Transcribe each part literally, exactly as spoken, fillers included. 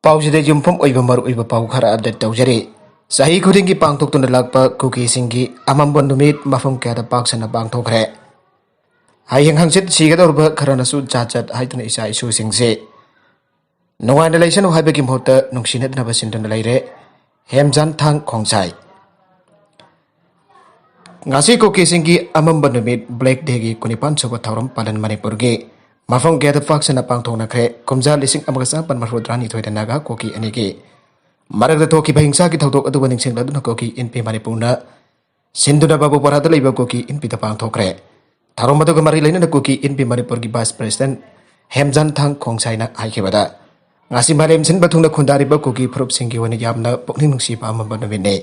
ꯄꯥꯎꯁꯤꯗ ꯌꯨꯝꯐꯝ ꯑꯣꯏꯕ ꯃꯔꯨꯑꯣꯏꯕ ꯄꯥꯎ ꯈꯔ ꯑꯞꯗꯦꯠ ꯇꯧꯖꯔꯤ꯫ ꯆꯍꯤ ꯈꯨꯗꯤꯡꯒꯤ ꯄꯥꯡꯊꯣꯛꯇꯨꯅ ꯂꯥꯛꯄ ꯀꯨꯀꯤꯁꯤꯡꯒꯤ ꯑꯃꯝꯕ ꯅꯨꯃꯤꯠ ꯃꯐꯝ ꯀꯌꯥꯗ ꯄꯥꯛ ꯁꯟꯅ ꯄꯥꯡꯊꯣꯛꯈ꯭ꯔꯦ꯫ ꯍꯌꯦꯡ ꯍꯪꯆꯤꯠ ꯁꯤꯒꯗꯧꯔꯤꯕ ꯈꯔꯅꯁꯨ ꯖꯥꯠ ꯖꯥꯠ ꯍꯥꯏꯗꯨꯅ ꯏꯆꯥ ꯏꯁꯨꯁꯤꯡꯁꯦ ꯅꯨꯡꯉꯥꯏꯅ ꯂꯩꯁꯅꯨ ꯍꯥꯏꯕꯒꯤ ꯃꯍꯨꯠꯇ ꯅꯨꯡꯁꯤꯅꯗꯅꯕ ꯁꯤꯟꯗꯨꯅ ꯂꯩꯔꯦ꯫ ꯍꯦꯝꯖꯥꯟ ꯊꯥꯡ ꯈꯣꯡꯁꯥꯏ꯫ ꯉꯁꯤ ꯀꯨꯀꯤꯁꯤꯡꯒꯤ ꯑꯃꯝꯕ ꯅꯨꯃꯤꯠ ꯕ꯭ꯂꯦꯛ ꯗꯦꯒꯤ ꯀꯨꯟꯅꯤꯄꯥꯟ ꯁꯨꯕ ꯊꯧꯔꯝ ꯄꯥꯂꯟ ꯃꯅꯤꯄꯨꯔꯒꯤ ꯃꯐꯝ ꯀꯌꯥꯗ ꯄꯥꯛ ꯁꯟꯅ ꯄꯥꯡꯊꯣꯛꯅꯈ꯭ꯔꯦ꯫ ꯀꯨꯝꯖꯥ ꯂꯤꯁꯤꯡ ꯑꯃꯒ ꯆꯥꯃꯥꯄꯟ ꯃꯔꯐꯨꯇꯔꯥ ꯅꯤꯊꯣꯏꯗ ꯅꯥꯒꯥ ꯀꯨꯀꯤ ꯑꯅꯤꯒꯤ ꯃꯔꯛꯇ ꯊꯣꯛꯈꯤꯕ ꯍꯤꯡꯁꯥꯒꯤ ꯊꯧꯗꯣꯛ ꯑꯗꯨꯕꯨ ꯅꯤꯡꯁꯤꯡꯂꯗꯨꯅ ꯀꯨꯀꯤ ꯏꯟꯄꯤ ꯃꯅꯤꯄꯨꯔꯅ ꯁꯤꯟꯗꯨꯅ ꯕꯥꯕꯨꯄꯥꯔꯥꯗ ꯂꯩꯕ ꯀꯨꯀꯤ ꯏꯟꯄꯤꯗ ꯄꯥꯡꯊꯣꯛꯈ꯭ꯔꯦ꯫ ꯊꯧꯔꯝ ꯑꯗꯨꯒ ꯃꯔꯤ ꯂꯩꯅꯅ ꯀꯨꯀꯤ ꯏꯟꯄꯤ ꯃꯅꯤꯄꯨꯔꯒꯤ ꯚꯥꯏꯁ ꯄ꯭ꯔꯦꯁꯤꯗꯦꯟꯠ ꯍꯦꯝꯖꯥꯟ ꯊꯥꯡ ꯈꯣꯡꯁꯥꯏꯅ ꯍꯥꯏꯈꯤꯕꯗ, ꯉꯁꯤ ꯃꯥꯂꯦꯝ ꯁꯤꯟꯕ ꯊꯨꯡꯅ ꯈꯨꯟꯗꯥꯔꯤꯕ ꯀꯨꯀꯤ ꯐꯨꯔꯨꯞꯁꯤꯡꯒꯤ ꯑꯣꯏꯅ ꯌꯥꯝꯅ ꯄꯨꯛꯅꯤꯡ ꯅꯨꯡꯁꯤꯕ ꯑꯃꯝꯕ ꯅꯨꯃꯤꯠꯅꯤ꯫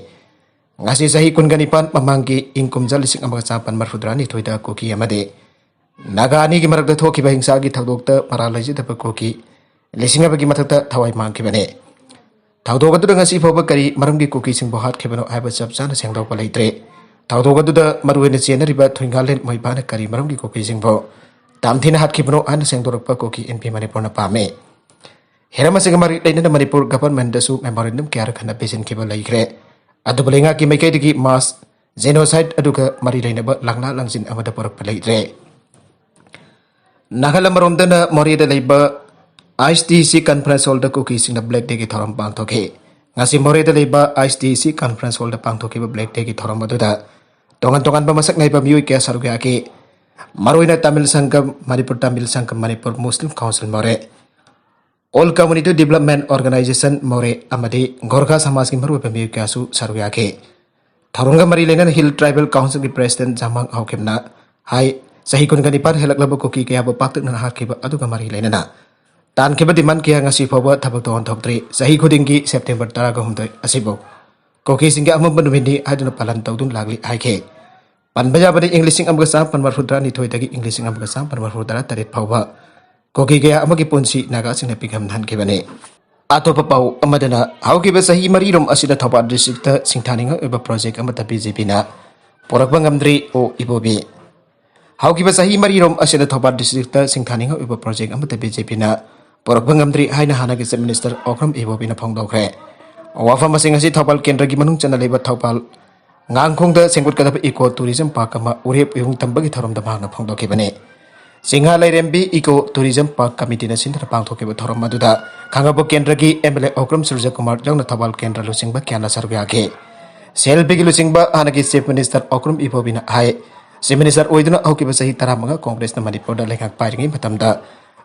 ꯉꯁꯤ ꯆꯍꯤ ꯀꯨꯟꯒ ꯅꯤꯄꯥꯟ ꯃꯃꯥꯡꯒꯤ ꯏꯪ ꯀꯨꯝꯖꯥ ꯂꯤꯁꯤꯡ ꯑꯃꯒ ꯆꯥꯃꯥꯄꯟ ꯃꯔꯐꯨꯇꯔꯥ ꯅꯤꯊꯣꯏꯗ ꯀꯨꯀꯤ ꯑꯃꯗꯤ ꯅꯥꯒꯥ ꯑꯅꯤꯒꯤ ꯃꯔꯛꯇ ꯊꯣꯛꯈꯤꯕ ꯍꯤꯡꯁꯥꯒꯤ ꯊꯧꯗꯣꯛꯇ ꯃꯔꯥꯜ ꯂꯩꯖꯗꯕ ꯀꯨꯀꯤ ꯂꯤꯁꯤꯡ ꯑꯃꯒꯤ ꯃꯊꯛꯇ ꯊꯋꯥꯏ ꯃꯥꯡꯈꯤꯕꯅꯤ꯫ ꯊꯧꯗꯣꯛ ꯑꯗꯨꯗ ꯉꯁꯤ ꯐꯥꯎꯕ ꯀꯔꯤ ꯃꯔꯝꯒꯤ ꯀꯨꯀꯤꯁꯤꯡꯕꯨ ꯍꯥꯠꯈꯤꯕꯅꯣ ꯍꯥꯏꯕ ꯆꯞ ꯆꯥꯅ ꯁꯦꯡꯗꯣꯛꯄ ꯂꯩꯇ꯭ꯔꯤ꯫ ꯊꯧꯗꯣꯛ ꯑꯗꯨꯗ ꯃꯔꯨꯑꯣꯏꯅ ꯆꯦꯟꯅꯔꯤꯕ ꯊꯨꯏꯉꯥꯂꯦꯟ ꯃꯣꯏꯕꯥꯅ ꯀꯔꯤ ꯃꯔꯝꯒꯤ ꯀꯨꯀꯤꯁꯤꯡꯕꯨ ꯇꯝꯊꯤꯅ ꯍꯥꯠꯈꯤꯕꯅꯣ ꯍꯥꯏꯅ ꯁꯦꯡꯗꯣꯔꯛꯄ ꯀꯨꯀꯤ ꯏꯟꯄꯤ ꯃꯅꯤꯄꯨꯔꯅ ꯄꯥꯝꯃꯤ꯫ ꯍꯤꯔꯝ ꯑꯁꯤꯒ ꯃꯔꯤ ꯂꯩꯅꯅ ꯃꯅꯤꯄꯨꯔ ꯒꯚꯔꯟꯃꯦꯟꯠꯇꯁꯨ ꯃꯦꯃꯣꯔꯦꯟꯗꯝ ꯀꯌꯥꯔꯛ ꯍꯟꯅ ꯄꯤꯁꯤꯟꯈꯤꯕ ꯂꯩꯈ꯭ꯔꯦ꯫ ꯑꯗꯨꯕꯨ ꯂꯩꯉꯥꯛꯀꯤ ꯃꯥꯏꯀꯩꯗꯒꯤ ꯃꯥꯁ ꯖꯦꯅꯣꯁꯥꯏꯠ ꯑꯗꯨꯒ ꯃꯔꯤ ꯂꯩꯅꯕ ꯂꯥꯡꯂꯥ ꯂꯥꯡꯖꯤꯟ ꯑꯃꯗ ꯄꯨꯔꯛꯄ ꯂꯩꯇ꯭ꯔꯦ꯫ ꯅꯥꯒꯥꯂꯝ ꯑꯃꯔꯣꯝꯗꯅ ꯃꯣꯔꯦꯗ ꯂꯩꯕ ꯑꯥꯏ ꯑꯦꯁ ꯇꯤ ꯁꯤ ꯀꯟꯐꯔꯦꯟꯁ ꯍꯣꯜꯗ ꯀꯨꯀꯤꯁꯤꯡꯅ ꯕ꯭ꯂꯦꯛ ꯗꯦꯒꯤ ꯊꯧꯔꯝ ꯄꯥꯡꯊꯣꯛꯈꯤ꯫ ꯉꯁꯤ ꯃꯣꯔꯦꯗ ꯂꯩꯕ ꯑꯥꯏ ꯑꯦꯁ ꯇꯤ ꯁꯤ ꯀꯟꯐꯔꯦꯟꯁ ꯍꯣꯜꯗ ꯄꯥꯡꯊꯣꯛꯈꯤꯕ ꯕ꯭ꯂꯦꯛ ꯗꯦꯒꯤ ꯊꯧꯔꯝ ꯑꯗꯨꯗ ꯇꯣꯉꯥꯟ ꯇꯣꯉꯥꯟꯕ ꯃꯁꯛ ꯅꯥꯏꯕ ꯃꯤꯑꯣꯏ ꯀꯌꯥ ꯁꯔꯨꯛ ꯌꯥꯈꯤ꯫ ꯃꯔꯨꯑꯣꯏꯅ ꯇꯥꯃꯤꯜ ꯁꯪꯒꯝ, ꯃꯅꯤꯄꯨꯔ ꯇꯥꯃꯤꯜ ꯁꯪꯒꯝ, ꯃꯅꯤꯄꯨꯔ ꯃꯨꯁꯂꯤꯝ ꯀꯥꯎꯟꯁꯤꯜ ꯃꯣꯔꯦ, ꯑꯣꯜ ꯀꯝꯃꯨꯅꯤꯇꯤ ꯗꯤꯕꯂꯞꯃꯦꯟꯠ ꯑꯣꯔꯒꯅꯥꯏꯖꯦꯁꯟ ꯃꯣꯔꯦ ꯑꯃꯗꯤ ꯒꯣꯔꯈꯥ ꯁꯃꯥꯖꯀꯤ ꯃꯔꯨꯑꯣꯏꯕ ꯃꯤꯑꯣꯏ ꯀꯌꯥꯁꯨ ꯁꯔꯨꯛ ꯌꯥꯈꯤ꯫ ꯊꯧꯔꯝꯒ ꯃꯔꯤ ꯂꯩꯅꯅ ꯍꯤꯜ ꯇ꯭ꯔꯥꯏꯕꯦꯜ ꯀꯥꯎꯟꯁꯤꯜꯒꯤ ꯄ꯭ꯔꯦꯁꯤꯗꯦꯟꯠ ꯖꯥꯃꯥꯡ ꯍꯥꯎꯈꯤꯕꯅ ꯍꯥꯏ, ꯆꯍꯤ ꯀꯨꯟꯒ ꯅꯤꯄꯥꯟ ꯍꯦꯜꯂꯛꯂꯕ ꯀꯨꯀꯤ ꯀꯌꯥꯕꯨ ꯄꯥꯛꯇꯛꯅꯅ ꯍꯥꯠꯈꯤꯕ ꯑꯗꯨꯒ ꯃꯔꯤ ꯂꯩꯅꯅ ꯇꯥꯟꯈꯤꯕ ꯗꯤꯃꯥꯟ ꯀꯌꯥ ꯉꯁꯤ ꯐꯥꯎꯕ ꯊꯕꯛ ꯊꯧꯍꯟ ꯊꯣꯛꯇ꯭ꯔꯤ꯫ ꯆꯍꯤ ꯈꯨꯗꯤꯡꯒꯤ ꯁꯦꯞꯇꯦꯝꯕꯔ ꯇꯔꯥꯒ ꯍꯨꯝꯗꯣꯏ ꯑꯁꯤꯕꯨ ꯀꯨꯀꯤꯁꯤꯡꯒꯤ ꯑꯃꯝꯕ ꯅꯨꯃꯤꯠꯅꯤ ꯍꯥꯏꯗꯨꯅ ꯄꯥꯂꯟ ꯇꯧꯗꯨꯅ ꯂꯥꯛꯂꯤ ꯍꯥꯏꯈꯤ꯫ ꯄꯟꯕ ꯌꯥꯕꯗꯤ, ꯏꯪ ꯂꯤꯁꯤꯡ ꯑꯃꯒ ꯆꯥꯃꯥꯄꯟ ꯃꯔꯐꯨꯇꯔꯥ ꯅꯤꯊꯣꯏꯗꯒꯤ ꯏꯪ ꯂꯤꯁꯤꯡ ꯑꯃꯒ ꯆꯥꯃꯥꯄꯟ ꯃꯔꯐꯨꯇꯔꯥ ꯇꯔꯦꯠ ꯐꯥꯎꯕ ꯀꯨꯀꯤ ꯀꯌꯥ ꯑꯃꯒꯤ ꯄꯨꯟꯁꯤ ꯅꯥꯒꯥꯁꯤꯡꯅ ꯄꯤꯛꯍꯟꯍꯟꯈꯤꯕꯅꯤ꯫ ꯑꯇꯣꯞꯄ ꯄꯥꯎ ꯑꯃꯗꯅ, ꯍꯧꯈꯤꯕ ꯆꯍꯤ ꯃꯔꯤꯔꯣꯝ ꯑꯁꯤꯗ ꯊꯧꯕꯥꯜ ꯗꯤꯁꯇ꯭ꯔꯤꯛꯇ ꯁꯤꯡꯊꯥꯅꯤꯡꯉꯥꯏ ꯑꯣꯏꯕ ꯄ꯭ꯔꯣꯖꯦꯛ ꯑꯃꯠꯇ ꯕꯤ ꯖꯦ ꯄꯤꯅ ꯄꯨꯔꯛꯄ ꯉꯝꯗ꯭ꯔꯤ, ꯑꯣ ꯏꯕꯣꯕꯤ꯫ ꯍꯧꯈꯤꯕ ꯆꯍꯤ ꯃꯔꯤꯔꯣꯝ ꯑꯁꯤꯗ ꯊꯧꯕꯥꯜ ꯗꯤꯁꯇ꯭ꯔꯤꯛꯇ ꯁꯤꯡꯊꯥꯅꯤꯡꯉꯥꯏ ꯑꯣꯏꯕ ꯄ꯭ꯔꯣꯖꯦꯛ ꯑꯃꯠꯇ ꯕꯤ ꯖꯦ ꯄꯤꯅ ꯄꯨꯔꯛꯄ ꯉꯝꯗ꯭ꯔꯤ ꯍꯥꯏꯅ ꯍꯥꯟꯅꯒꯤ Chief Minister ꯑꯣꯀ꯭ꯔꯝ ꯏꯕꯣꯕꯤꯅ ꯐꯣꯡꯗꯣꯛꯈ꯭ꯔꯦ꯫ ꯋꯥꯐꯝ ꯑꯁꯤꯡ ꯑꯁꯤ ꯊꯧꯕꯥꯜ ꯀꯦꯟꯗ꯭ꯔꯒꯤ ꯃꯅꯨꯡ ꯆꯟꯅ ꯂꯩꯕ ꯊꯧꯕꯥꯜ ꯉꯥꯡꯈꯣꯡꯗ ꯁꯦꯝꯒꯠꯀꯗꯕ Eco Tourism Park ꯑꯃ ꯎꯔꯦꯞ ꯎꯌꯨꯡ ꯇꯝꯕꯒꯤ ꯊꯧꯔꯝꯗ ꯃꯍꯥꯛꯅ ꯐꯣꯡꯗꯣꯛꯈꯤꯕꯅꯤ꯫ ꯆꯤꯡꯍꯥ ꯂꯩꯔꯦꯝꯕꯤ Eco Tourism Park Committeeꯅ ꯁꯤꯟꯗꯨꯅ ꯄꯥꯡꯊꯣꯛꯈꯤꯕ ꯊꯧꯔꯝ ꯑꯗꯨꯗ ꯈꯥꯡꯉꯕꯣꯛ ꯀꯦꯟꯗ꯭ꯔꯒꯤ M L A ꯑꯣꯀ꯭ꯔꯝ ꯁꯨꯔꯖꯀꯨꯃꯥꯔ ꯌꯥꯎꯅ ꯊꯧꯕꯥꯜ ꯀꯦꯟꯗ꯭ꯔ ꯂꯨꯆꯤꯡꯕ ꯀꯌꯥꯅ ꯁꯔꯨꯛ ꯌꯥꯈꯤ꯫ ꯁꯦꯜ ꯄꯤꯒꯤ ꯂꯨꯆꯤꯡꯕ ꯍꯥꯟꯅꯒꯤ Chief Minister ꯑꯣꯀ꯭ꯔꯝ ꯏꯕꯣꯕꯤꯅ ꯍꯥꯏ, Chief Minister ꯑꯣꯏꯗꯨꯅ ꯍꯧꯈꯤꯕ ꯆꯍꯤ ꯇꯔꯥꯃꯉꯥ ꯀꯣꯡꯒ꯭ꯔꯦꯁꯅ ꯃꯅꯤꯄꯨꯔꯗ ꯂꯩꯉꯥꯛ ꯄꯥꯏꯔꯤꯉꯩ ꯃꯇꯝꯗ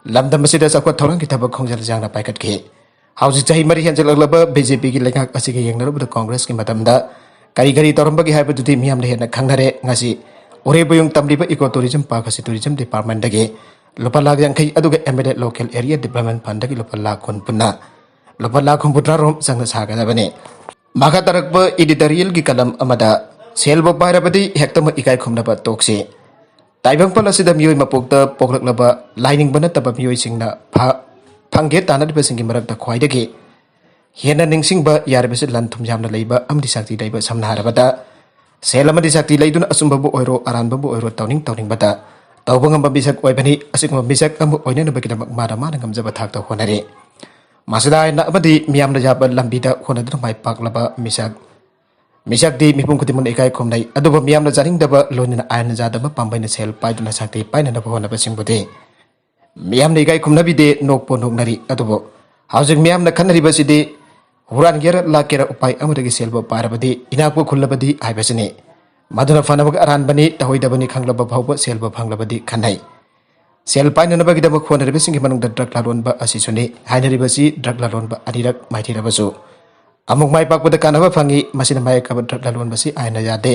ꯂꯝꯗꯝ ꯑꯁꯤꯗ ꯆꯥꯎꯈꯠ ꯊꯧꯔꯥꯡꯒꯤ ꯊꯕꯛ ꯈꯣꯡꯖꯦꯜ ꯌꯥꯡꯅ ꯄꯥꯏꯈꯠꯈꯤ꯫ ꯍꯧꯖꯤꯛ ꯆꯍꯤ ꯃꯔꯤ ꯍꯦꯟꯖꯜꯂꯛꯂꯕ B J Pꯒꯤ ꯂꯩꯉꯥꯛ ꯑꯁꯤꯒ ꯌꯦꯡꯅꯔꯨꯕꯗ ꯀꯣꯡꯒ꯭ꯔꯦꯁꯀꯤ ꯃꯇꯝꯗ ꯀꯔꯤ ꯀꯔꯤ ꯇꯧꯔꯝꯕꯒꯦ ꯍꯥꯏꯕꯗꯨꯗꯤ ꯃꯤꯌꯥꯝꯅ ꯍꯦꯟꯅ ꯈꯪꯅꯔꯦ꯫ ꯉꯁꯤ ꯎꯔꯦꯞ ꯎꯌꯨꯡ ꯇꯝꯂꯤꯕ Eco Tourism Park ꯑꯁꯤ Tourism Departmentꯗꯒꯤ ꯂꯨꯄꯥ ꯂꯥꯈ ꯌꯥꯡꯈꯩ, ꯑꯗꯨꯒ M L A Local Area Development Fundꯗꯒꯤ ꯂꯨꯄꯥ ꯂꯥꯈ ꯀꯨꯟ ꯄꯨꯟꯅ ꯂꯨꯄꯥ ꯂꯥꯈ ꯍꯨꯝꯐꯨꯇꯔꯥ ꯔꯣꯝ ꯆꯪꯅ ꯁꯥꯒꯗꯕꯅꯤ꯫ ꯃꯈꯥ ꯇꯥꯔꯛꯄ editorialꯒꯤ column ꯑꯃꯗ ꯁꯦꯜꯕꯨ ꯄꯥꯏꯔꯕꯗꯤ ꯍꯦꯛꯇꯃꯛ ꯏꯀꯥꯏ ꯈꯨꯝꯅꯕ ꯇꯣꯛꯁꯤ꯫ ꯇꯥꯏꯕꯪꯄꯥꯜ ꯑꯁꯤꯗ ꯃꯤꯑꯣꯏ ꯃꯄꯣꯛꯇ ꯄꯣꯛꯂꯛꯂꯕ ꯂꯥꯏꯅꯤꯡꯕ ꯅꯠꯇꯕ ꯃꯤꯑꯣꯏꯁꯤꯡꯅ ꯐ-, ꯐꯪꯒꯦ ꯇꯥꯟꯅꯔꯤꯕꯁꯤꯡꯒꯤ ꯃꯔꯛꯇ ꯈ꯭ꯋꯥꯏꯗꯒꯤ ꯍꯦꯟꯅ ꯅꯤꯡꯁꯤꯡꯕ ꯌꯥꯔꯤꯕꯁꯤ ꯂꯟ ꯊꯨꯝ ꯌꯥꯝꯅ ꯂꯩꯕ ꯑꯃꯗꯤ ꯁꯛꯇꯤ ꯂꯩꯕ, ꯁꯝꯅ ꯍꯥꯏꯔꯕꯗ ꯁꯦꯜ ꯑꯃꯗꯤ ꯁꯛꯇꯤ ꯂꯩꯗꯨꯅ ꯑꯆꯨꯝꯕꯕꯨ ꯑꯣꯏꯔꯣ, ꯑꯔꯥꯟꯕꯕꯨ ꯑꯣꯏꯔꯣ, ꯇꯧꯅꯤꯡ ꯇꯧꯅꯤꯡꯕꯗ ꯇꯧꯕ ꯉꯝꯕ ꯃꯤꯁꯛ ꯑꯣꯏꯕꯅꯤ꯫ ꯑꯁꯤꯒꯨꯝꯕ ꯃꯤꯁꯛ ꯑꯃ ꯑꯣꯏꯅꯅꯕꯒꯤꯗꯃꯛ ꯃꯥꯅ ꯃꯥꯅ ꯉꯝꯖꯕ ꯊꯥꯛꯇ ꯍꯣꯠꯅꯔꯤ꯫ ꯃꯁꯤꯗ ꯍꯥꯏꯅ ꯑꯃꯗꯤ ꯃꯤꯌꯥꯝꯅ ꯌꯥꯕ ꯂꯝꯕꯤꯗ ꯍꯣꯠꯅꯗꯨꯅ ꯃꯥꯏ ꯄꯥꯛꯂꯕ ꯃꯤꯁꯛ, ꯃꯤꯁꯛꯇꯤ ꯃꯤꯄꯨꯝ ꯈꯨꯗꯤꯡꯃꯛꯅ ꯏꯀꯥꯏ ꯈꯨꯝꯅꯩ꯫ ꯑꯗꯨꯕꯨ ꯃꯤꯌꯥꯝꯅ ꯆꯥꯅꯤꯡꯗꯕ, ꯂꯣꯏꯅꯅ ꯑꯥꯏꯟꯅ ꯌꯥꯗꯕ ꯄꯥꯝꯕꯩꯅ ꯁꯦꯜ ꯄꯥꯏꯗꯨꯅ ꯁꯛꯇꯤ ꯄꯥꯏꯅꯅꯕ ꯍꯣꯠꯅꯕꯁꯤꯡꯕꯨꯗꯤ ꯃꯤꯌꯥꯝꯅ ꯏꯀꯥꯏ ꯈꯨꯝꯅꯕꯤꯗꯦ, ꯅꯣꯛꯄꯨ ꯅꯣꯛꯅꯔꯤ꯫ ꯑꯗꯨꯕꯨ ꯍꯧꯖꯤꯛ ꯃꯤꯌꯥꯝꯅ ꯈꯟꯅꯔꯤꯕꯁꯤꯗꯤ ꯍꯨꯔꯥꯟꯒꯦꯔ ꯂꯥꯛꯀꯦꯔ ꯎꯄꯥꯏ ꯑꯃꯗꯒꯤ ꯁꯦꯜꯕꯨ ꯄꯥꯏꯔꯕꯗꯤ ꯏꯅꯥꯛꯄꯨ ꯈꯨꯜꯂꯕꯗꯤ ꯍꯥꯏꯕꯁꯤꯅꯤ꯫ ꯃꯗꯨꯅ ꯐꯅꯕꯒꯤ ꯑꯔꯥꯟꯕꯅꯤ, ꯇꯧꯍꯩꯗꯕꯅꯤ ꯈꯪꯂꯕ ꯐꯥꯎꯕ ꯁꯦꯜꯕꯨ ꯐꯪꯂꯕꯗꯤ ꯈꯟꯅꯩ꯫ ꯁꯦꯜ ꯄꯥꯏꯅꯅꯕꯒꯤꯗꯃꯛ ꯍꯣꯠꯅꯔꯤꯕꯁꯤꯡꯒꯤ ꯃꯅꯨꯡꯗ drug ꯂꯂꯣꯟꯕ ꯑꯁꯤꯁꯨꯅꯤ꯫ ꯍꯥꯏꯅꯔꯤꯕꯁꯤ drug ꯂꯂꯣꯟꯕ ꯑꯅꯤꯔꯛ ꯃꯥꯏꯊꯤꯔꯕꯁꯨ ꯑꯃꯨꯛ ꯃꯥꯏ ꯄꯥꯛꯄꯗ ꯀꯥꯟꯅꯕ ꯐꯪꯏ꯫ ꯃꯁꯤꯅ ꯃꯥꯌꯣꯛ ꯀꯥꯕ drug ꯂꯂꯣꯟꯕꯁꯤ ꯑꯥꯏꯟꯅ ꯌꯥꯗꯦ꯫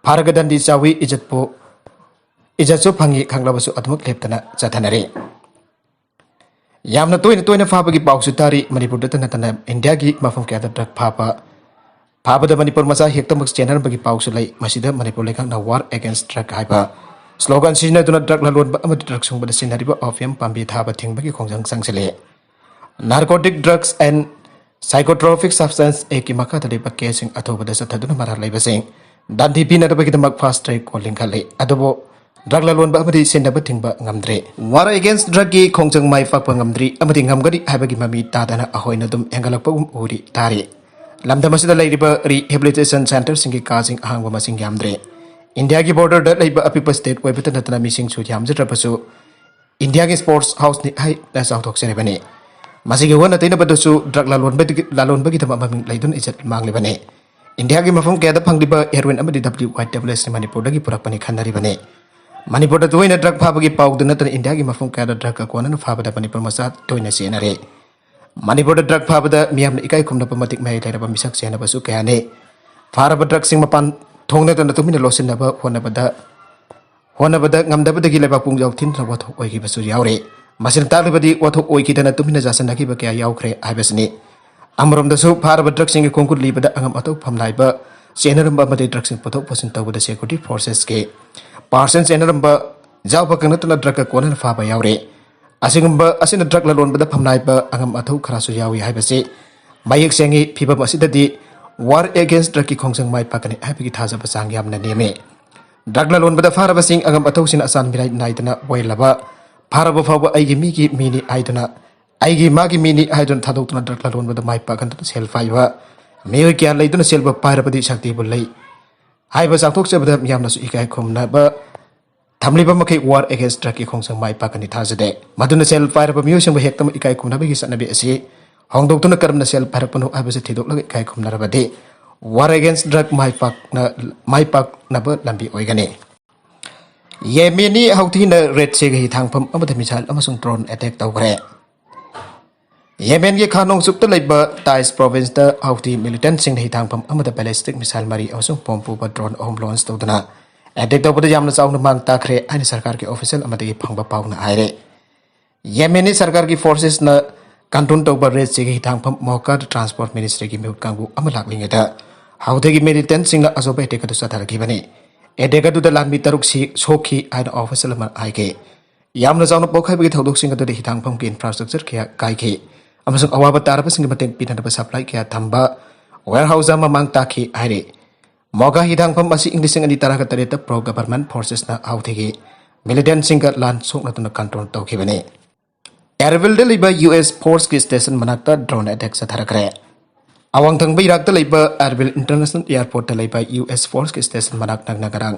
ꯐꯥꯔꯒ ꯗꯟꯗꯤ ꯆꯥꯎꯏ, ꯏꯖꯠꯄꯨ, ꯏꯖꯠꯁꯨ ꯐꯪꯏ ꯈꯪꯂꯕꯁꯨ ꯑꯗꯨꯃꯛ ꯂꯦꯞꯇꯅ ꯆꯠꯊꯅꯔꯤ꯫ ꯌꯥꯝꯅ ꯇꯣꯏꯅ ꯇꯣꯏꯅ ꯐꯥꯕꯒꯤ ꯄꯥꯎꯁꯨ ꯇꯥꯔꯤ꯫ ꯃꯅꯤꯄꯨꯔꯗꯇ ꯅꯠꯇꯅ ꯏꯟꯗꯤꯌꯥꯒꯤ ꯃꯐꯝ ꯀꯌꯥꯗ drug ꯐꯥꯕ, ꯐꯥꯕꯗ ꯃꯅꯤꯄꯨꯔ ꯃꯆꯥ ꯍꯦꯛꯇꯃꯛ ꯆꯦꯟꯅꯔꯝꯕꯒꯤ ꯄꯥꯎꯁꯨ ꯂꯩ꯫ ꯃꯁꯤꯗ ꯃꯅꯤꯄꯨꯔ ꯂꯩꯉꯥꯛꯅ War Against Drug ꯍꯥꯏꯕ slogan ꯁꯤꯖꯤꯟꯅꯗꯨꯅ drug ꯂꯂꯣꯟꯕ ꯑꯃꯗꯤ drug ꯁꯨꯡꯕꯗ ꯁꯤꯖꯤꯟꯅꯔꯤꯕ opium ꯄꯥꯝꯕꯤ ꯊꯥꯕ ꯊꯤꯡꯕꯒꯤ ꯈꯣꯡꯖꯪ ꯆꯪꯁꯤꯜꯂꯤ꯫ Narcotic Drugs and Psychotropic Substance Actꯀꯤ ꯃꯈꯥꯗ ꯂꯩꯕ caseꯁꯤꯡ ꯑꯊꯨꯕꯗ ꯆꯠꯊꯗꯨꯅ ꯃꯔꯥꯜ ꯂꯩꯕꯁꯤꯡ ꯗꯟꯗꯤ ꯄꯤꯅꯅꯕꯒꯤꯗꯃꯛ fast track court ꯂꯤꯡꯈꯠꯂꯤ꯫ ꯑꯗꯨꯕꯨ ꯗ꯭ꯔꯒ ꯂꯂꯣꯟꯕ ꯑꯃꯗꯤ ꯁꯤꯖꯤꯟꯅꯕ ꯊꯤꯡꯕ ꯉꯝꯗ꯭ꯔꯦ꯫ War against drugꯀꯤ ꯈꯣꯡꯖꯪ ꯃꯥꯏ ꯄꯥꯛꯄ ꯉꯝꯗ꯭ꯔꯤ ꯑꯃꯗꯤ ꯉꯝꯒꯅꯤ ꯍꯥꯏꯕꯒꯤ ꯃꯃꯤ ꯇꯥꯗꯅ ꯑꯩꯈꯣꯏꯅ ꯑꯗꯨꯝ ꯍꯦꯟꯒꯠꯂꯛꯄꯒꯨꯝ ꯎꯔꯤ ꯇꯥꯔꯤ꯫ ꯂꯝꯗꯝ ꯑꯁꯤꯗ ꯂꯩꯔꯤꯕ rehabilitation centreꯁꯤꯡꯒꯤ ꯀꯥꯁꯤꯡ ꯑꯍꯥꯡꯕ ꯃꯁꯤꯡ ꯌꯥꯝꯗ꯭ꯔꯦ꯫ ꯏꯟꯗꯤꯌꯥꯒꯤ borderꯗ ꯂꯩꯕ ꯑꯄꯤꯛꯄ state ꯑꯣꯏꯕꯇ ꯅꯠꯇꯅ ꯃꯤꯁꯤꯡꯁꯨ ꯌꯥꯝꯖꯗ꯭ꯔꯕꯁꯨ ꯏꯟꯗꯤꯌꯥꯒꯤ sports houseꯅꯤ ꯍꯥꯏꯅ ꯆꯥꯎꯊꯣꯛꯆꯔꯤꯕꯅꯤ꯫ ꯃꯁꯤꯒꯤ ꯑꯣꯟꯅ ꯇꯩꯅꯕꯗꯁꯨ ꯗ꯭ꯔꯒ ꯂꯂꯣꯟꯕꯗꯒꯤ-, ꯂꯂꯣꯟꯕꯒꯤꯗꯃꯛ ꯃꯃꯤꯡ ꯂꯩꯗꯨꯅ ꯏꯖꯠ ꯃꯥꯡꯂꯤꯕꯅꯤ꯫ ꯏꯟꯗꯤꯌꯥꯒꯤ ꯃꯐꯝ ꯀꯌꯥꯗ ꯐꯪꯂꯤꯕ heroin ꯑꯃꯗꯤ W Y double Sꯅꯤ ꯃꯅꯤꯄꯨꯔꯗꯒꯤ ꯄꯨꯔꯛꯄꯅꯤ ꯈꯟꯅꯔꯤꯕꯅꯤ꯫ ꯃꯅꯤꯄꯨꯔꯗ ꯇꯣꯏꯅ ꯗ꯭ꯔꯒ ꯐꯥꯕꯒꯤ ꯄꯥꯎꯗ ꯅꯠꯇꯅ ꯏꯟꯗꯤꯌꯥꯒꯤ ꯃꯐꯝ ꯀꯌꯥꯗ ꯗ꯭ꯔꯒꯀ ꯀꯣꯟꯅꯅ ꯐꯥꯕꯗ ꯃꯅꯤꯄꯨꯔ ꯃꯆꯥ ꯇꯣꯏꯅ ꯆꯦꯟꯅꯔꯦ꯫ ꯃꯅꯤꯄꯨꯔꯗ ꯗ꯭ꯔꯒ ꯐꯥꯕꯗ ꯃꯤꯌꯥꯝꯅ ꯏꯀꯥꯏ ꯈꯨꯝꯅꯕ ꯃꯇꯤꯛ ꯃꯌꯥꯏ ꯂꯩꯔꯕ ꯃꯤꯁꯛ ꯆꯦꯟꯅꯕꯁꯨ ꯀꯌꯥꯅꯤ꯫ ꯐꯥꯔꯕ ꯗ꯭ꯔꯒꯁꯤꯡ ꯃꯄꯥꯟ ꯊꯣꯡ ꯅꯠꯇꯅ ꯇꯨꯃꯤꯟꯅ ꯂꯣꯠꯁꯤꯟꯅꯕ ꯍꯣꯠꯅꯕꯗ, ꯍꯣꯠꯅꯕꯗ ꯉꯝꯗꯕꯗꯒꯤ ꯂꯩꯕꯥꯛ ꯄꯨꯡꯖꯥꯎ ꯊꯤꯟꯗꯨꯅ ꯋꯥꯊꯣꯛ ꯑꯣꯏꯈꯤꯕꯁꯨ ꯌꯥꯎꯔꯦ꯫ ꯃꯁꯤꯅ ꯇꯥꯛꯂꯤꯕꯗꯤ ꯋꯥꯊꯣꯛ ꯑꯣꯏꯈꯤꯗꯅ ꯇꯨꯃꯤꯟꯅ ꯆꯥꯁꯤꯟꯅꯈꯤꯕ ꯀꯌꯥ ꯌꯥꯎꯈ꯭ꯔꯦ ꯍꯥꯏꯕꯁꯤꯅꯤ꯫ ꯑꯃꯔꯣꯝꯗꯁꯨ ꯐꯥꯔꯕ ꯗ꯭ꯔꯒꯁꯤꯡꯒꯤ ꯈꯣꯡꯒꯨꯠ ꯂꯤꯕꯗ ꯑꯉꯝ ꯑꯊꯧ ꯐꯝꯅꯥꯏꯕ ꯆꯦꯟꯅꯔꯝꯕ ꯑꯃꯗꯤ ꯗ꯭ꯔꯒꯁꯤꯡ ꯄꯨꯊꯣꯛ ꯄꯨꯁꯤꯟ ꯇꯧꯕꯗ security forcesꯀꯤ personnel ꯆꯦꯟꯅꯔꯝꯕ ꯌꯥꯎꯕ ꯈꯛ ꯅꯠꯇꯅ ꯗ꯭ꯔꯒꯀ ꯀꯣꯟꯅꯅ ꯐꯥꯕ ꯌꯥꯎꯔꯦ꯫ ꯑꯁꯤꯒꯨꯝꯕ ꯑꯁꯤꯅ ꯗ꯭ꯔꯒ ꯂꯂꯣꯟꯕꯗ ꯐꯝꯅꯥꯏꯕ ꯑꯉꯝ ꯑꯊꯧ ꯈꯔꯁꯨ ꯌꯥꯎꯏ ꯍꯥꯏꯕꯁꯤ ꯃꯌꯦꯛ ꯁꯦꯡꯏ꯫ ꯐꯤꯕꯝ ꯑꯁꯤꯗꯗꯤ war against drugꯀꯤ ꯈꯣꯡꯖꯪ ꯃꯥꯏ ꯄꯥꯛꯀꯅꯤ ꯍꯥꯏꯕꯒꯤ ꯊꯥꯖꯕ ꯆꯥꯡ ꯌꯥꯝꯅ ꯅꯦꯝꯃꯤ꯫ ꯗ꯭ꯔꯒ ꯂꯂꯣꯟꯕꯗ ꯐꯥꯔꯕꯁꯤꯡ ꯑꯉꯝ ꯑꯊꯧꯁꯤꯡꯅ ꯑꯆꯥꯟ ꯃꯤꯔꯥꯏ ꯅꯥꯏꯗꯅ ꯑꯣꯏꯂꯕ ꯐꯥꯔꯕ ꯐꯥꯎꯕ ꯑꯩꯒꯤ ꯃꯤꯒꯤ ꯃꯤꯅꯤ ꯍꯥꯏꯗꯨꯅ, ꯑꯩꯒꯤ ꯃꯥꯒꯤ ꯃꯤꯅꯤ ꯍꯥꯏꯗꯨꯅ ꯊꯥꯗꯣꯛꯇꯨꯅ ꯗ꯭ꯔꯒ ꯂꯂꯣꯟꯕꯗ ꯃꯥꯏ ꯄꯥꯛꯍꯟꯗꯨꯅ ꯁꯦꯜ ꯄꯥꯏꯕ ꯃꯤꯑꯣꯏ ꯀꯌꯥ ꯂꯩꯗꯨꯅ ꯁꯦꯜꯕꯨ ꯄꯥꯏꯔꯕꯗꯤ ꯁꯛꯇꯤꯕꯨ ꯂꯩ ꯍꯥꯏꯕ ꯆꯥꯎꯊꯣꯛꯆꯕꯗ ꯃꯤꯌꯥꯝꯅꯁꯨ ꯏꯀꯥꯏ ꯈꯨꯝꯅꯕ ꯊꯝꯂꯤꯕ ꯃꯈꯩ war against drugꯀꯤ ꯈꯣꯡꯖꯪ ꯃꯥꯏ ꯄꯥꯛꯀꯅꯤ ꯊꯥꯖꯗꯦ꯫ ꯃꯗꯨꯅ ꯁꯦꯜ ꯄꯥꯏꯔꯕ ꯃꯤꯑꯣꯏꯁꯤꯡꯕꯨ ꯍꯦꯛꯇꯃꯛ ꯏꯀꯥꯏ ꯈꯨꯝꯅꯕꯒꯤ ꯆꯠꯅꯕꯤ ꯑꯁꯤ ꯍꯣꯡꯗꯣꯛꯇꯨꯅ ꯀꯔꯝꯅ ꯁꯦꯜ ꯄꯥꯏꯔꯛꯄꯅꯣ ꯍꯥꯏꯕꯁꯤ ꯊꯤꯗꯣꯛꯂꯒ ꯏꯀꯥꯏ ꯈꯨꯝꯅꯔꯕꯗꯤ war against drug ꯃꯥꯏ ꯄꯥꯛꯅ, ꯃꯥꯏ ꯄꯥꯛꯅꯕ ꯂꯝꯕꯤ ꯑꯣꯏꯒꯅꯤ꯫ ꯌꯦꯃꯦꯟꯅꯤ ꯍꯧꯊꯤꯅ ꯔꯦꯗ ꯁꯤꯒꯤ ꯍꯤꯊꯥꯡꯐꯝ ꯑꯃꯗ missile ꯑꯃꯁꯨꯡ drone attack ꯇꯧꯈ꯭ꯔꯦ꯫ ꯌꯦꯃꯦꯟꯒꯤ ꯈꯥ ꯅꯣꯡꯆꯨꯞꯇ ꯂꯩꯕ ꯇꯥꯏꯁ provinceꯇ ꯍꯧꯊꯤ militantꯁꯤꯡꯅ ꯍꯤꯊꯥꯡꯐꯝ ꯑꯃꯗ ballistic missile ꯃꯔꯤ ꯑꯃꯁꯨꯡ bomb ꯄꯨꯕ drone ꯑꯍꯨꯝ launch ꯇꯧꯗꯨꯅ attack ꯇꯧꯕꯗ ꯌꯥꯝꯅ ꯆꯥꯎꯅ ꯃꯥꯡ ꯇꯥꯛꯈ꯭ꯔꯦ ꯍꯥꯏꯅ ꯁꯔꯀꯥꯔꯒꯤ official ꯑꯃꯗꯒꯤ ꯐꯪꯕ ꯄꯥꯎꯅ ꯍꯥꯏꯔꯦ꯫ ꯌꯦꯃꯦꯟꯅꯤ ꯁꯔꯀꯥꯔꯒꯤ forcesꯅ control ꯇꯧꯕ ꯔꯦꯗ ꯁꯤꯒꯤ ꯍꯤꯊꯥꯡꯐꯝ ꯃꯣꯀꯥꯗ transport ministryꯒꯤ ꯃꯤꯍꯨꯠ ꯀꯥꯡꯕꯨ ꯑꯃ ꯂꯥꯛꯂꯤꯉꯩꯗ ꯍꯧꯊꯤꯒꯤ militantꯁꯤꯡꯅ ꯑꯆꯧꯕ attack ꯑꯗꯨ ꯆꯠꯊꯔꯛꯈꯤꯕꯅꯤ꯫ Attack ꯑꯗꯨꯗ ꯂꯥꯟꯃꯤ ꯇꯔꯨꯛ ꯁꯤ ꯁꯣꯛꯈꯤ ꯍꯥꯏꯅ official ꯑꯃꯅ ꯍꯥꯏꯈꯤ꯫ ꯌꯥꯝꯅ ꯆꯥꯎꯅ ꯄꯣꯛꯈꯥꯏꯕꯒꯤ ꯊꯧꯗꯣꯛꯁꯤꯡ ꯑꯗꯨꯗ ꯍꯤꯊꯥꯡꯐꯝꯒꯤ infrastructure ꯀꯌꯥ ꯀꯥꯏꯈꯤ ꯑꯃꯁꯨꯡ ꯑꯋꯥꯕ ꯇꯥꯔꯕꯁꯤꯡꯒꯤ ꯃꯇꯦꯡ ꯄꯤꯅꯅꯕ supply ꯀꯌꯥ ꯊꯝꯕ warehouse ꯑꯃ ꯃꯥꯡ ꯇꯥꯛꯈꯤ ꯍꯥꯏꯔꯤ꯫ ꯃꯣꯒꯥ ꯍꯤꯊꯥꯡꯐꯝ ꯑꯁꯤ ꯏꯪ ꯂꯤꯁꯤꯡ ꯑꯅꯤ ꯇꯔꯥꯒ ꯇꯔꯦꯠꯇ ꯄ꯭ꯔꯣ ꯒꯚꯔꯟꯃꯦꯟꯠ ꯐꯣꯔꯁꯦꯁꯅ ꯍꯥꯎꯊꯤꯒꯤ ꯃꯤꯂꯤꯇꯦꯟꯠꯁꯤꯡꯒ ꯂꯥꯟ ꯁꯣꯛꯅꯗꯨꯅ ꯀꯟꯇ꯭ꯔꯣꯜ ꯇꯧꯈꯤꯕꯅꯤ꯫ ꯑꯦꯔꯕꯤꯜꯗ ꯂꯩꯕ ꯌꯨ ꯑꯦꯁ ꯐꯣꯔꯁꯀꯤ ꯁ꯭ꯇꯦꯁꯟ ꯃꯅꯥꯛꯇ ꯗ꯭ꯔꯣꯟ ꯑꯦꯇꯦꯛ ꯆꯠꯊꯔꯛꯈ꯭ꯔꯦ꯫ ꯑꯋꯥꯡ ꯊꯪꯕ ꯏꯔꯥꯛꯇ ꯂꯩꯕ ꯑꯦꯔꯕꯤꯜ ꯏꯟꯇꯔꯅꯦꯁꯅꯦꯜ ꯑꯦꯌꯔꯄꯣꯔꯠꯇ ꯂꯩꯕ ꯌꯨ ꯑꯦꯁ ꯐꯣꯔꯁꯀꯤ ꯁ꯭ꯇꯦꯁꯟ ꯃꯅꯥꯛ ꯅꯛꯅ ꯉꯔꯥꯡ